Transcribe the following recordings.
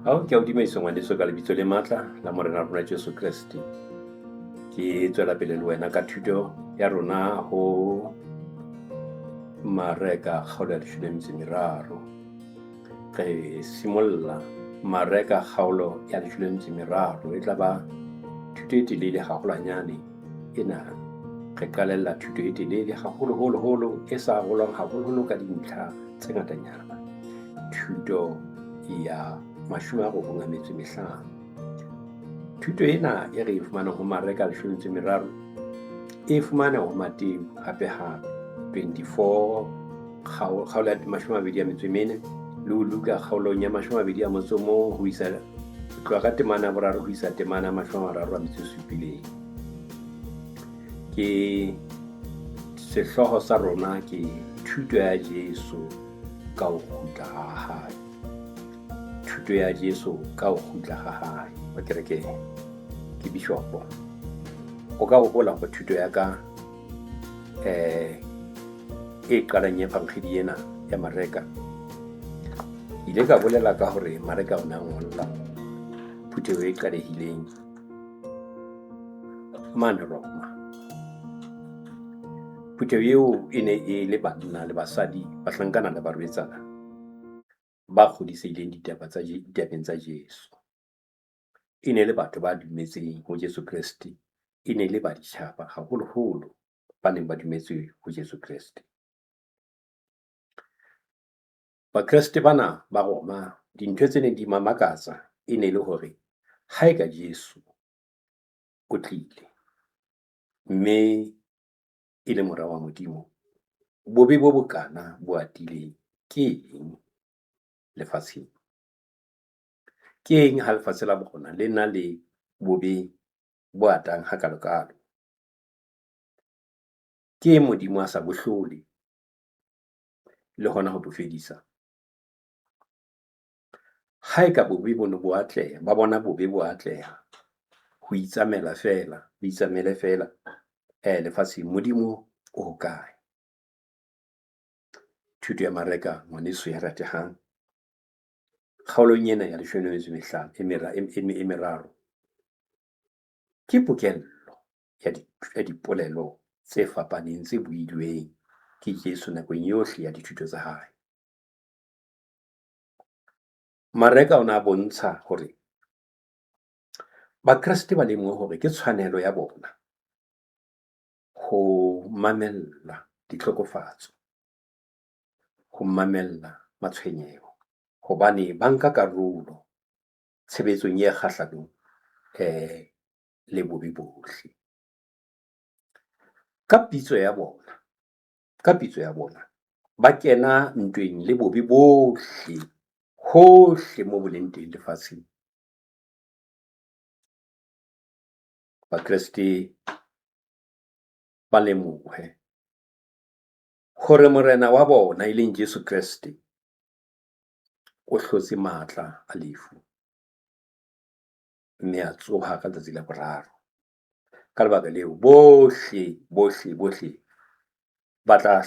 Ao ke a o dumedisa ngwaneso ka lebitso le matla la Morena rona Jesu Kreste. Ke tswela pele le wena ka thuto ya rona ho Mareka kgaolo ya leshome le metso e meraro. Re simolla Mareka kgaolo ya leshome le metso e meraro. E tla ba thuto e telele haholwanyane ena. Re qalella thuto e telele haholoholo-holo e sa arolwang haholoholo ka dintlha tse ngatanyana. Thuto ya 95. Thuto ena e re e fumanang ho Mareka 13 e fumana ho Mateu hape hape 24 kgaolo ya 24 le ho Luka kgaolong ya 21 ho isa tloha ka temana ya boraro ho isa temana ya 37. Ke sehlooho sa rona ke thuto ya Jesu ka ho kgutla ha hae. Thuto ya Jesu ka ho kgutla ha hae. Wa kereke ke bishopo. O ka hopola hore thuto ya ka e qalang ya evangeli ena ya Mareka, ke ile ka bolela ka hore Mareka o ne a ngolla phutheho e qalehileng mane Roma. Phutheho eo e ne e le banna le basadi, bahlankana le barwetsana ba kgodisehileng ditaba tsa ditabeng tsa Jesu. E ne le batho ba dumetseng ho Jesu Kreste, e ne le baditjhaba haholoholo ba neng ba dumetse ho Jesu Kreste. Bakreste bana ba Roma, dintho tse neng di mamakatsa e ne le hore ha eka Jesu o tlile mme e le mora wa Modimo, bobe bo bokana bo atileng ke eng lefatsheng? Ke eng ha lefatshe la bona le na le bobe bo atang hakalokalo? Ke eng Modimo a sa bo hlole le hona ho bo fedisa? Ha eka bobe bo ne bo atleha, ba bona bobe bo atleha ho itsamela feela, ho itsamele feela lefatsheng, Modimo o hokae? Thuto ya Mareka ngwaneso ya ratehang, kgaolong ena ya 15 e meraro ke pokello ya dipolelo tse fapaneng tse builweng ke Jesu nakong yohle ya dithuto tsa hae. Mareka o ne a bontsha hore Bakreste ba lemohe hore ke tshwanelo ya bona ho mamella ditlhokofatso, ho mamella matshwenyeho, hobane ba nka karolo tshebetsong e kgahlanong le bobe bohle. Ka pitso ya bona, ka pitso ya bona ba kena ntweng le bobe bohle hohle mo bo leng teng lefatsheng. Bakreste ba lemohe hore Morena wa bona e leng Jesu Kreste o hlotse matla a lefu mme a tsoha ka letsatsi la boraro. Ka lebaka leo bohle bohle bohle ba tla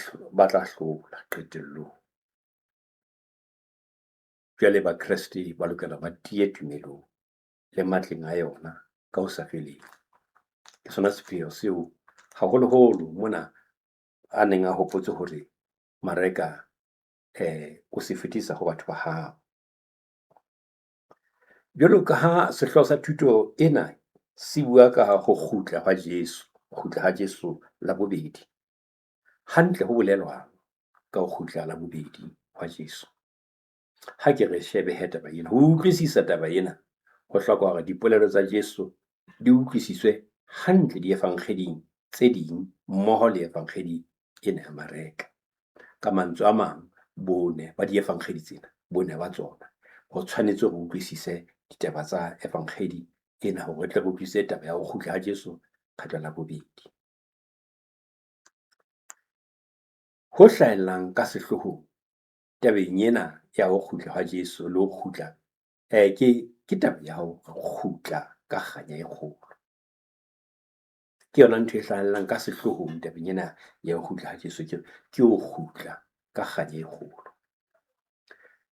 hlola qetellong. Jwale Bakreste ba lokela ba tiye tumelong le matleng a yona ka ho sa feleng. Ke sona sepheo seo haholoholo mona a neng a hopotse hore Mareka o se fetisa ho batho ba hao. Jwalo ka ha sehlooho sa thuto ena se bua ka ho kgutla ha Jesu, ho kgutla ha Jesu la bobedi. Hantle ho bolelwang ka ho kgutla la bobedi hwa Jesu? Ha ke re shebe he taba ena, ho utlwisisa taba ena, ho hloka hore dipolelo tsa Jesu di utlwisiswe hantle dievangeding tse ding mmoho le evangedi ena ya Mareka. Ka mantswe a mang, bone ba dievangedi tsena, bone ba tsona, ho tshwanetse ho utlwisise ditaba tsa evangedi ena hore re tle re utlwisise taba ya ho kgutla ha Jesu kgetlo la bobedi. Ho hlahellang ka sehloohong tabeng ena ya ho kgutla ha Jesu le ho kgutla ke taba ya ho kgutla ka kganya e kgolo. Ke yona ntho e hlahellang ka sehloohong tabeng ena ya ho kgutla ha Jesu, ke ho kgutla ka kganya e kgolo.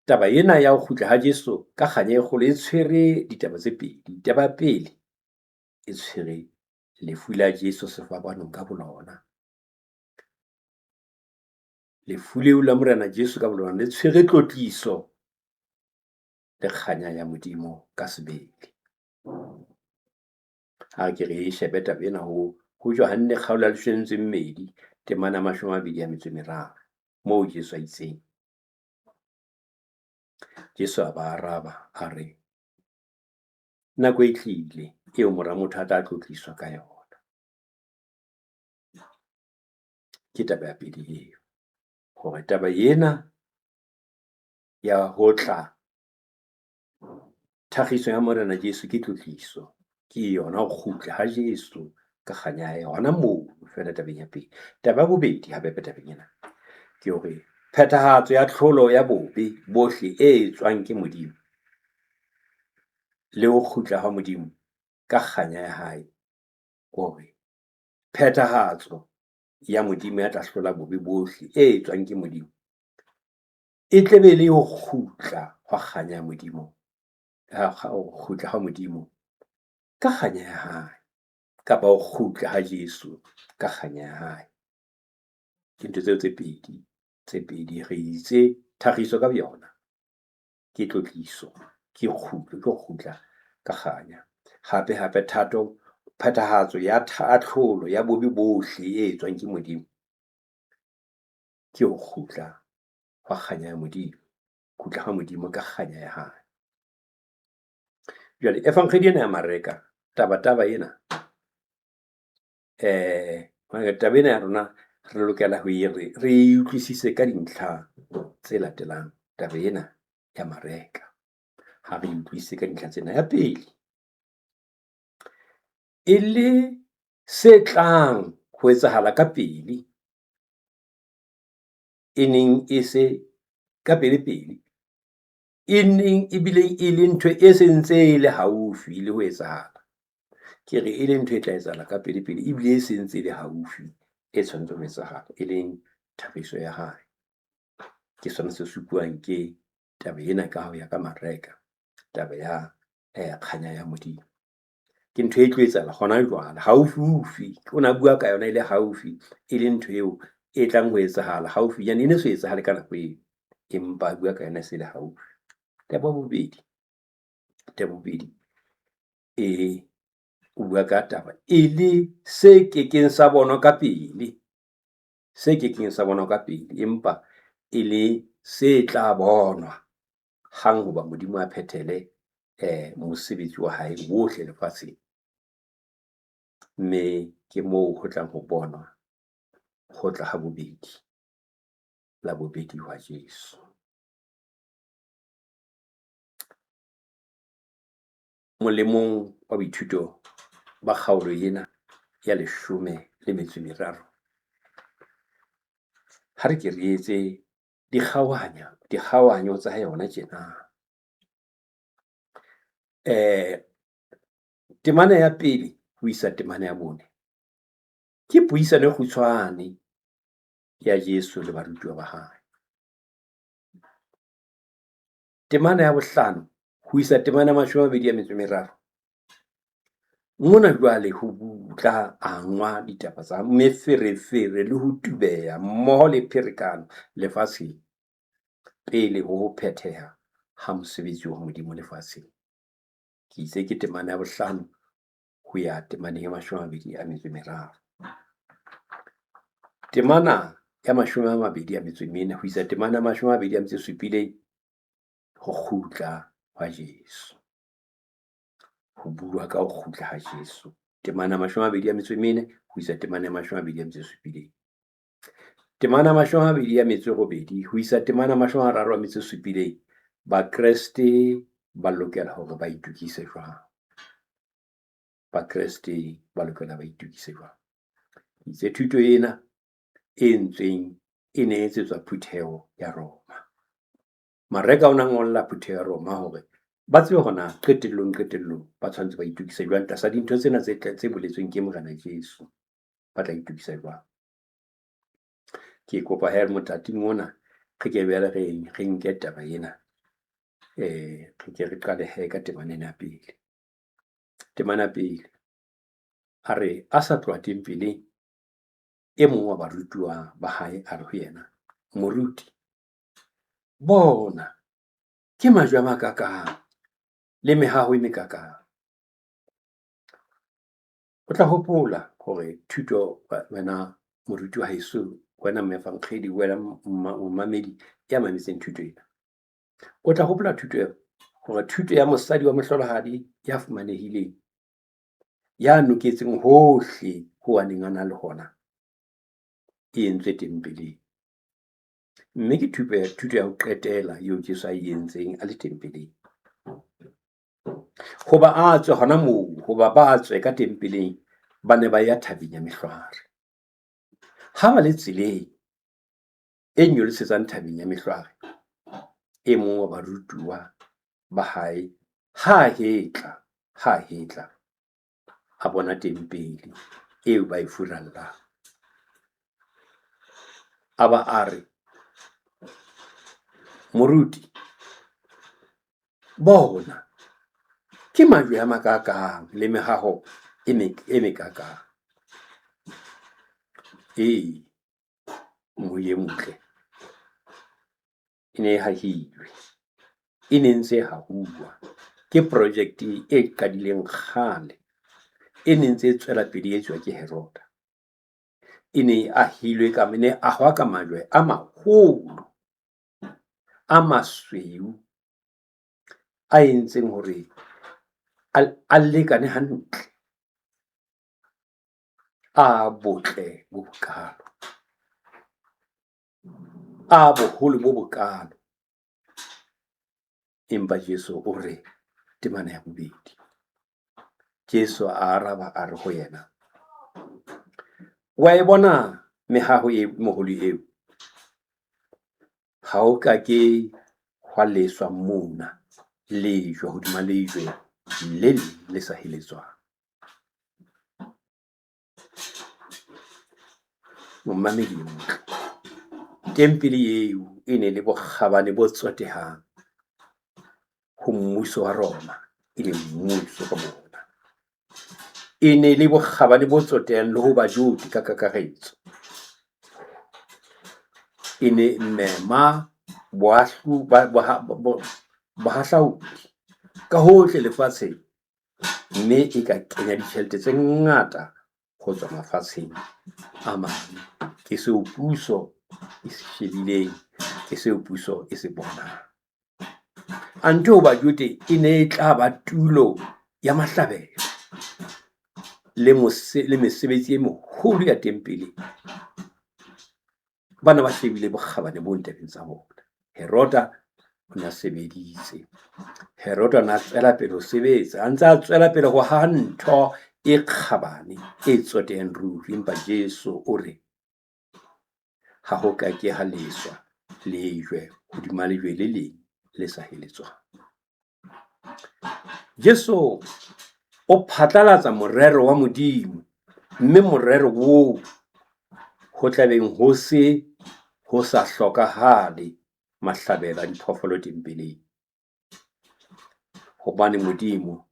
Taba ena ya ho kgutla ha Jesu ka kganya e kgolo e tshwere ditaba tse pedi. Taba ya pele e tshwere lefu la Jesu sefapanong ka bolona. Lefu leo la Morena Jesu ka bolona le tshwere tlotliso le kganya ya Modimo ka sebele. Ha ke re e shebe taba ena ho Johanne kgaolo ya leshome le metso e mmedi temana ya mashome a mabedi a metso e meraro moo Jesu a itseng. Jesu a ba araba a re, nako e tlile eo Mora motho a tla tlotliswa ka yona. Ke taba ya pele eo, hore taba ena ya ho tla thakgiso ya Morena Jesu ke tlotliso, ke yona ho kgutla ha Jesu ka kganya ya hae hona moo feela tabeng ya pele. Taba ya bobedi hape tabeng ena ke hore phethahatso ya tlholo ya bobe bohle e etswang ke Modimo le ho kgutla ha Modimo ka kganya ya hae, hore phethahatso ya Modimo ya tla hlola bobe bohle e etswang ke Modimo e tle be le ho kgutla hwa kganya ya Modimo, ho kgutla ha Modimo ka kganya ya hae, kapa ho kgutla ha Jesu ka kganya ya hae. Ke ntho tseo tse pedi, tse pedi re itse thagiso ka boyona ke tlotliso, ke kgutlo, ke ho kgutla ka kganya. Hape hape thato, phethahatso ya tlholo ya bobe bohle e etswang ke Modimo ke ho kgutla hwa kganya ya Modimo, kgutla ha Modimo ka kganya ya hae. Jwale evangedi ena ya Mareka, taba taba ena taba ena ya rona re lokela ho e re re e utlwisise ka dintlha tse latelang. Taba ena ya Mareka ha re utlwisise ka dintlha tsena. Ya pele, e le se tlang ho etsahala ka pele, e neng e se ka pele pele, e neng ebile e le ntho e sentse e le haufi le ho etsahala. Ke re e le ntho e tla etsahala ka pele pele ebile e sentse e le haufi, e tshwanetse ho etsahala, e leng thabiso ya hae. Ke sona se supuwang ke taba ena ka ho ya ka Mareka, taba ya kganya ya Modimo. Ke ntho e tlo etsahala hona jwale, haufiufi. O ne a bua ka yona e le haufi, e le ntho eo e tlang ho etsahala haufi. Yani e ne so etsahale ka nako eo, empa a bua ka yona e se le haufi. Taba ya bobedi e o bua ka taba e le se kekeng sa bonwa ka pele, se kekeng sa bonwa ka pele, empa e le se tla bonwa hang hoba Modimo a phethele mosebetsi wa hae wohle lefatsheng. Mme ke moo ho tlang ho bonwa ho tla ha bobedi, la bobedi hwa Jesu. Molemong wa boithuto ba kgaolo ena ya leshome le metso e meraro, ha re ke re etse dikgaohanyo tsa yona tjena. Temana ya pele ho isa temana ya bone ke puisano e kgutshwane ya Jesu le barutuwa ba hae. Temana ya bohlano ho isa temana ya mashome a mabedi a metso e meraro, mona jwale ho tla angwa ditaba tsa meferefere le ho tubeha mmoho le pherekano lefatsheng pele ho phetheha ha mosebetsi wa Modimo lefatsheng. Ke itse ke temana ya bohlano ho ya temaneng ya mashome a mabedi a metso e meraro. Temana ya mashome a mabedi a metso e mene ho isa temana ya mashome a mabedi a metso e supileng, ho kgutla hwa Jesu. Ho bua ka ho kgutla ha Jesu. Temana ya mashome a mabedi a metso e mene ho isa temana ya mashome a mabedi a metso e supileng. Temana ya mashome a mabedi a metso e robedi ho isa temana ya mashome a mararo a metso e supileng, Bakreste ba lokela hore ba itokise jwang? Bakreste ba lokela ba itokise jwang? Itse thuto ena e entsweng e ne e etsetswa phutheho ya Roma. Mareka o na ngolla phutheho ya Roma hore ba tsebe hore na qetellong ba tshwanetse ba itokise jwang tlasa dintho tsena tse boletsweng ke Morena Jesu. Ba tla itokisa jwang? Ke kopa he mothating ona re ke bele re nke taba ena. Re ke re qale he ka temana ena ya pele. Temana ya pele a re a sa tloha tempeleng, e mong wa barutuwa ba hae a re ho yena, Moruti, bona ke majwe a makakang le mehaho e mekakang. O tla hopola hore thuto wena moruti wa heso, wena moefankgedi, wena momamedi ya mametseng thuto ena. O tla hopola thuto eo hore thuto ya mosadi wa mohlolohadi ya fumanehileng, ya noketseng hohle ho a neng a na le hona, e entswe tempeleng. Mme ke thuto ya ho qetela eo Jesu a e entseng a le tempeleng. Hoba a tswe hona moo, hoba ba tswe ka tempeleng, ba ne ba ya thabeng ya Mehlwaare. Ha ba le tseleng e nyolosetsang thabeng ya Mehlwaare, e mong wa barutuwa ba hae ha hetla, ha hetla, a bona tempele eo ba e furallang. A ba a re, Moruti, bona, ke majwe a makakang le mehaho e mekakang. Ee, moya e motle e ne e hahilwe, e ne ntse e hahuwa. Ke project e qadileng kgale, e ne ntse e tswela pele e etswa ke Heroda. E ne e ahilwe ka, e ne ahwa ka majwe a maholo, a masweu, a entseng hore a lekane hantle, a botle bo bokalo, a boholo bo bokalo. Empa Jesu o re temana ya bobedi, Jesu a araba a re ho yena, wa e bona mehaho e moholo eo? Ha o ka ke hwa leswa mona lejwe hodima lejwe le leng le sa heletswang. Momamedi e motle, tempele eo e ne le bokgabane bo tsotehang ho mmuso wa Roma, e leng mmuso ka bona. E ne le bokgabane bo tsotehang le ho Bajode ka kakaretso. E ne mema bohahlaudi ka hohle lefatsheng, mme e ka kenya ditjhelete tse ngata ho tswa mafatsheng a mang. Ke seo puso e se shebileng, ke seo puso e se bonang. Anthe ho Bajode e ne e tla ba tulo ya mahlabelo le mesebetsi e meholo ya tempele. Bana ba shebile bokgabane bo ntabeng tsa bona. Heroda o ne a sebeditse. Heroda o ne a tswela pele ho sebetsa, a ntse a tswela pele ho haha ntho e kgabane, e tsotehang ruri. Empa Jesu o re, ha ho ka ke ha leswa lejwe hodima lejwe le leng le sa heletswang. Jesu o phatlalatsa morero wa Modimo, mme morero oo ho tlabeng ho se ho sa hlokahale mahlabelo a diphoofolo tempeleng, hobane Modimo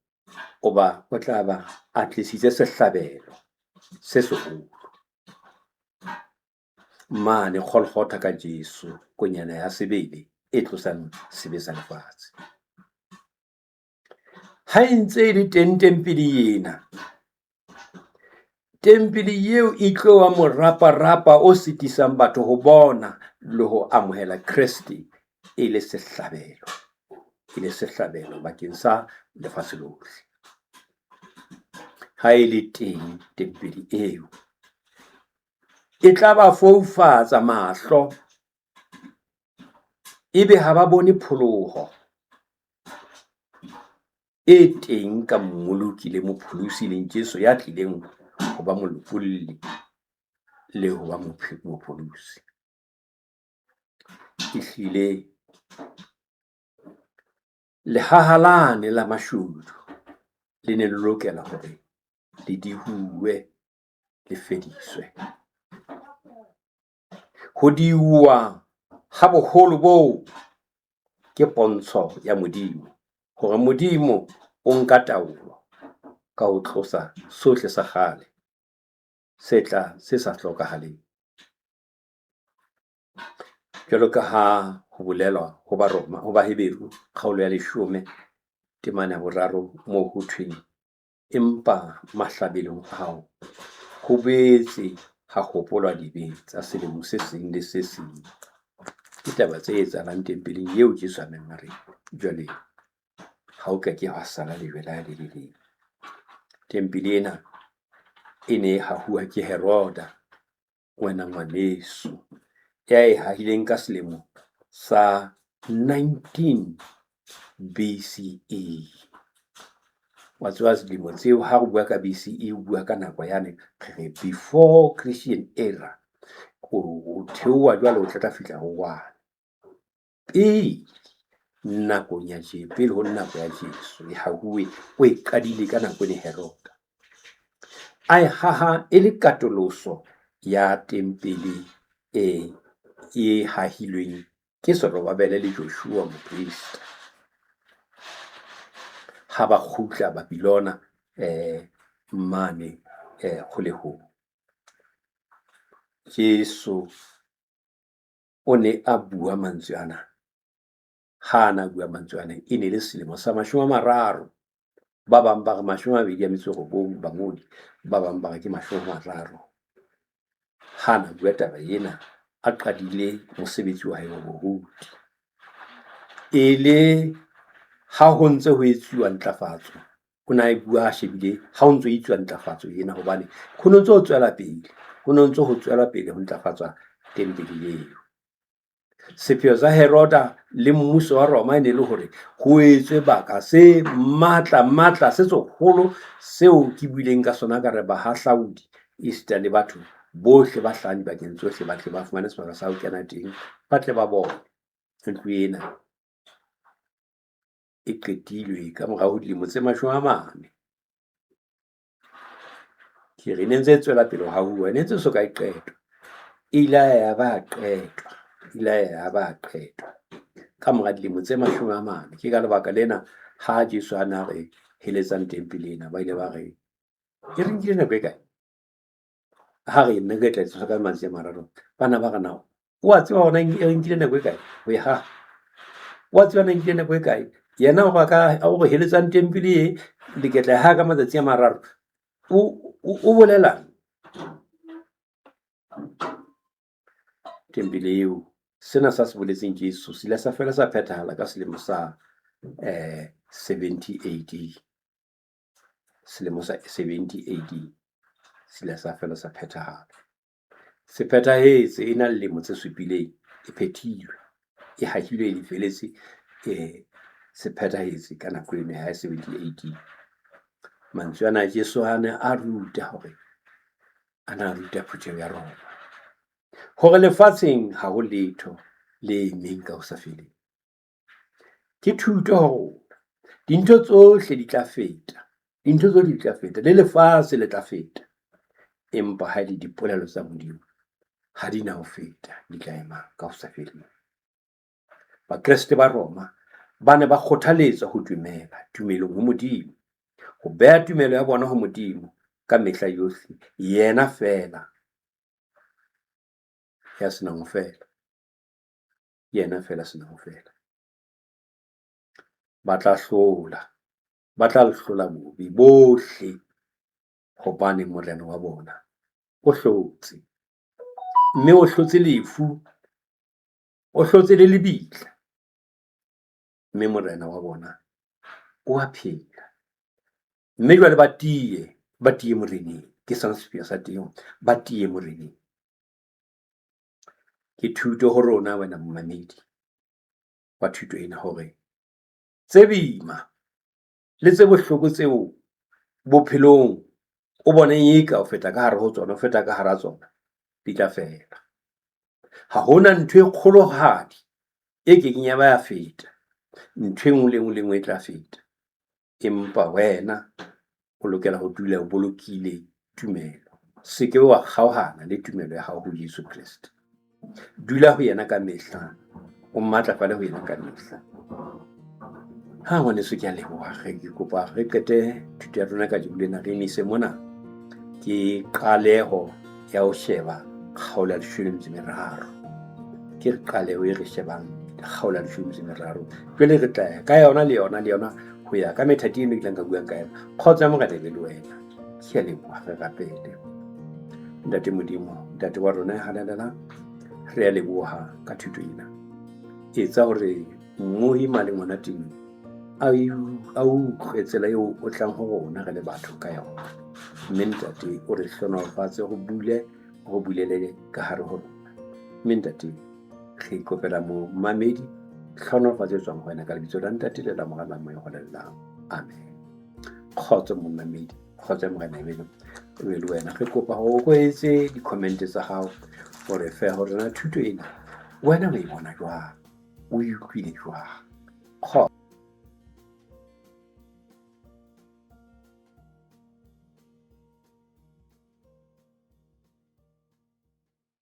o ba o tla ba a tlisitse sehlabelo se seholo mane Golgotha ka Jesu, konyana ya sebele e tlosang sebe sa lefatshe. Ha e ntse e le teng tempele ena, tempele eo e tlo ba moraparapa o sitisang batho ho bona le ho amohela Kreste e le sehlabelo, e le sehlabelo bakeng sa lefatshe lohle. Ha e le teng tempele eo, e tla ba foufatsa mahlo, ebe ha ba bone pholoho e teng ka Mmoloki le Mopholosi leng Jesu ya tlileng ho ba molopolli le ho ba mopholosi. Ehlile lehaha lane la mashodu le ne le lokela hore le dihuwe, le fediswe. Ho dihuwa ha boholo boo Ke pontsho ya Modimo hore Modimo o nka taolo ka ho tlosa sohle sa kgale se tla se sa hlokahaleng. Jwalo ka ha ho bolelwa ho Baroma, ho Baheberu kgaolo ya 10 temana ya 3 moo ho thweng, empa mahlabelong a hao ho boetse ha hopolwa dibe tsa selemo se seng le se seng. Ke taba tse etsahalang tempeleng eo Jesu a neng a re jwale ha o ka ke ha sala lejwe la le le leng. Tempele ena e ne e hahuwa ke Heroda, wena ngwaneso, ya e hahileng ka selemo sa 19 BCE. Wa tseba dilemo tseo ha re bua ka BCE o bua ka nako yane re re before Christian era. O theoha jwale o tla fihla ho one. Pele nakong ya Jesu, pele ho nako ya Jesu e hahuwe, o e qadile ka nako ene Heroda. A e haha e le katoloso ya tempele e e hahilweng ke Zorobabele le Joshua moprista. Ha ba kgutla Babilona mane kgolehong. Jesu o ne a bua mantswe ana. Ha a na bua mantswe ana, e ne le selemo sa 30. Ba bang ba re 29 bangodi, ba bang ba re ke 30. Ha na bua taba ena, a qadile mosebetsi wa hae wa boruti. E le ha ho ntse ho etsuwa ntlafatso, o ne a e bua a shebile ha ho ntso etsuwa ntlafatso ena, hobane ho no ntse ho tswela pele, ho no ntse ho tswela pele ho ntlafatswa tempele eo. Sepheo sa Heroda le mmuso wa Roma e ne le hore ho etswe baka se matla matla se seholo seo ke buileng ka sona ka re bahahlaudi esita le batho bohle ba hlahang dibakeng tsohle ba tle ba fumane sebaka sa ho kena teng, ba tle ba bone ntlo ena e qetilwe ka mora ho dilemo tse 40. Ke re ne ntse e tswela pele ho hahuwa, ne ntse so ka e qetwa. E ile ya ba qetwa, ile ya ba qetwa ka mora dilemo tse 40. Ke ka lebaka lena ha Jesu a na re heletsang tempele ena, ba ile ba re e re nkile nako e kae? Ha re nna ke tla tsosa ka matsatsi a 3, bana ba re na o a tseba hore e re nkile nako e kae ho e haha? O a tseba na e nkile nako e kae? Yena o ka o re heletsang tempele e le ke tla e haha ka matsatsi a 3. O bolelang? Tempele eo, sena sa se boletseng Jesu se ile sa fela sa phethahala ka selemo sa 70 AD. Selemo sa 70 AD se ile sa fela sa phethahala. Se phethahetse e na le lemo tse 7 e phethilwe, e hahilwe e feletse, se phethahetse ka nako eno ya 70 AD. Mantswe ana Jesu a ne a ruta hore a na ruta phutheho ya Roma hore lefatsheng ha ho letho le emeng ka ho sa feleng. Ke thuto ho rona. Dintho tsohle di tla feta, dintho tsohle di tla feta, le lefatshe le tla feta. Empa ha e le dipolelo tsa Modimo ha di na ho feta, di tla ema ka ho sa feleng. Bakreste ba Roma ba ne ba kgothaletswa ho dumela tumelong ho Modimo, ho beha tumelo ya bona ho Modimo ka mehla yohle, yena feela ya senang ho fela, yena feela senang ho fela. Ba tla hlola, ba tla hlola bobe bohle hobane Morena wa bona o hlotse, mme o hlotse lefu, o hlotse le lebitla, mme Morena wa bona o a phela. Mme jwale ba tiye, ba tiye Moreneng. Ke sona sepheo sa teng, ba tiye Moreneng. Ke thuto ho rona wena momamedi wa thuto ena hore tse boima le tse bohloko tseo bophelong o boneng eka o feta ka hare ho tsona, o feta ka hara tsona, di tla fela. Ha hona ntho e kgolohadi e kekeng ya ba ya feta. Ntho e nngwe le nngwe le nngwe e tla feta. Empa wena o lokela ho dula o bolokile tumelo. Se ke wa kgaohana le tumelo ya hao ho Jesu Kreste. Dula ho yena ka mehla. O matlafale ho yena ka mehla. Ha ngwaneso ke a leboha, re ke kopa re qete thuto ya rona kajeno lena re emise mona. Ke qaleho ya ho sheba kgaolo ya leshome le metso e meraro. Ke qaleho e re shebang kgaolo ya leshome le metso e meraro. Jwale re tla ya ka yona le yona le yona ho ya ka methati eno e kileng ka buang ka yona. Kgotso ya Morena e be le wena. Ke a leboha, re rapele. Ntate Modimo, Ntate wa rona ya halalelang, re a leboha ka thuto ena. Etsa hore mmohi mane ngwana teng a utlwe tsela eo o tlang ho rona re le batho ka yona. Mme Ntate o re hlohonolofatse, o bule, o bulele ka hare ho rona. Mme Ntate re ikopela momamedi hlohonolofatso e tswang ho wena ka lebitso la Ntate le la Mora la Moya o Halalelang. Amen. Kgotso momamedi, kgotso ya Morena e be le wena. Re kopa hore o etse di-comment tsa hao hore fe hore na thuto ena wena o e bona jwang, o e utlwile jwang. Kgotso.